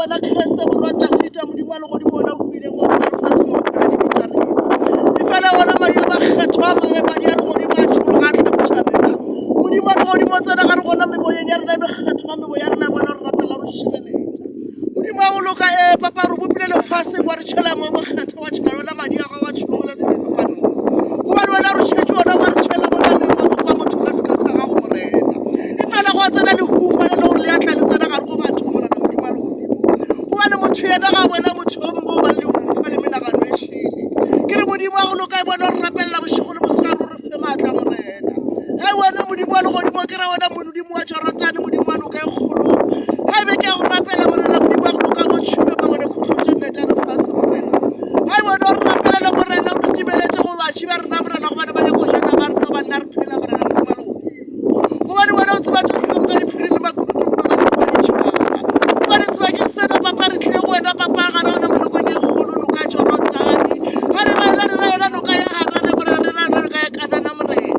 wena Kriste morwa Dafida, Modimo wa legodimo wena o hwileng wa boa lefaseng wa phela dibe tša rena. Efela wona madi a makgethwa a mangwe madi a legodimo a tšhologa a hlapiša rena. Modimo wa legodimo tsena gare gona meboyeng ya rena e mekgethwa meboya ya rena bona re rapela re šireletša. Modimo wa go loka ee papa re bopile lefaseng wa re tšhela moya mokgethwa wa tšhela yona madi a gago a tšhologile sefapanong. Gobane wena re tšhetše ona wa re tšhela mo nameng wa bopa motho ka seka sa gago Morena. Efela gwa tsena lehufa le le gore le a tla le tsena gare go batho Morena Modimo wa legodimo. Gobane motho yena ga a bona motho yo mongwe o bang lehufa le menagano e šele. Ke re Modimo wa go loka e bona o re rapelela bošego le mosegare o re fe maatla Morena. Ge wena Modimo wa legodimo ke ra wena Modimo wa Jorodane Modimo wa noka e kgolo. Ge be ke a go rapela Morena Modimo wa go loka bo tšhume ba bone khutlo tše nne tša lefase Morena. Ge wena o re rapelele Morena o re timeletše go baši ba rena Morena gobane ba nyaka go ja nama ya rena gobane nna re phela Morena Modimo wa legodimo. Gobane wena o tseba tšohle ka moka diphiri le makunutu mabaledi wa ditšhaba. Gobane sebakeng seno papa re tlile go wena papa gare gona mo nokong e kgolo noka ya Jorodane. Ga re ra yona re ra yona noka ya Harare Morena re ra yona noka ya Kanana Morena.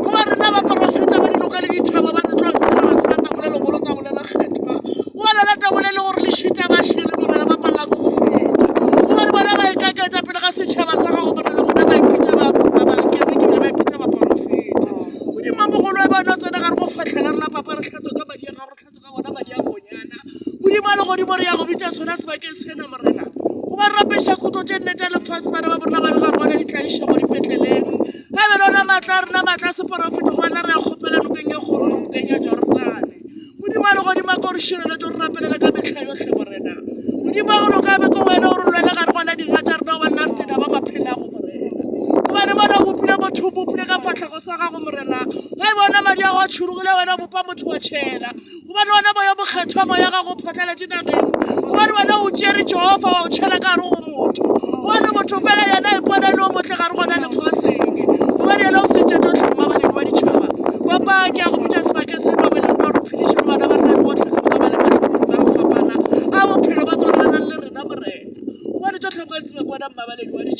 Goba rena baporofeta ba dinoka le dithaba ba re tlo tshela ra tshela tabola legolo tabola la kgethwa. Goba lona tabola le gore le šita ba šele Morena ba palela ke go feta. Gobane bona ba ikaketša pele ga setšhaba sa gago Morena bona ba ipitša ba ba ba kereke ebile ba ipitša baporofeta. Modimo wa mogolo wa bona o tsena gare go fahlela rena papa re hlatswe ka madi a gago re hlatswe ka bona madi a konyana. Modimo wa legodimo re ya go bitša sona sebakeng sena Morena. Goba re rapediša khutlo tše nne tša lefase bana ba borena ba le gare bona ditlaišego dipetleleng. Ba be lona maatla a rena maatla a seporofeta gobane re a kgopela nokeng e kgolo nokeng ya Jorodane. Modimo wa legodimo a ko re šireletše o re rapelele ka mehla yohle Morena. Modimo wa go loka a be ko wena o re lwele gare gona dira tša rena gobane na re tena ba ba phelago Morena. Gobane bona o bopile motho o bopile ka fahlego sa gago Morena. Ge e bona madi a go a tšhologile wena o bopa motho wa tšhela. Gobane wena moya o mokgethwa moya gago o phatlalatše nageng. Gobane wena o tšere Jehofa wa o tšhela ka gare go motho. Gobane motho fela yena a ipona e le o motle gare gona lefaseng. Gobane yena o sentše tšohle mmabaledi wa ditšhaba. Papa ke a go bitša sebakeng sa nobele le gore phediše le bana ba rena le bohle ka moka ba le mahlakoreng a go fapana a bophelo ba tswalelanang le rena Morena. Gobane tšohle nka di tseba ke wena mmabaledi wa ditšhaba.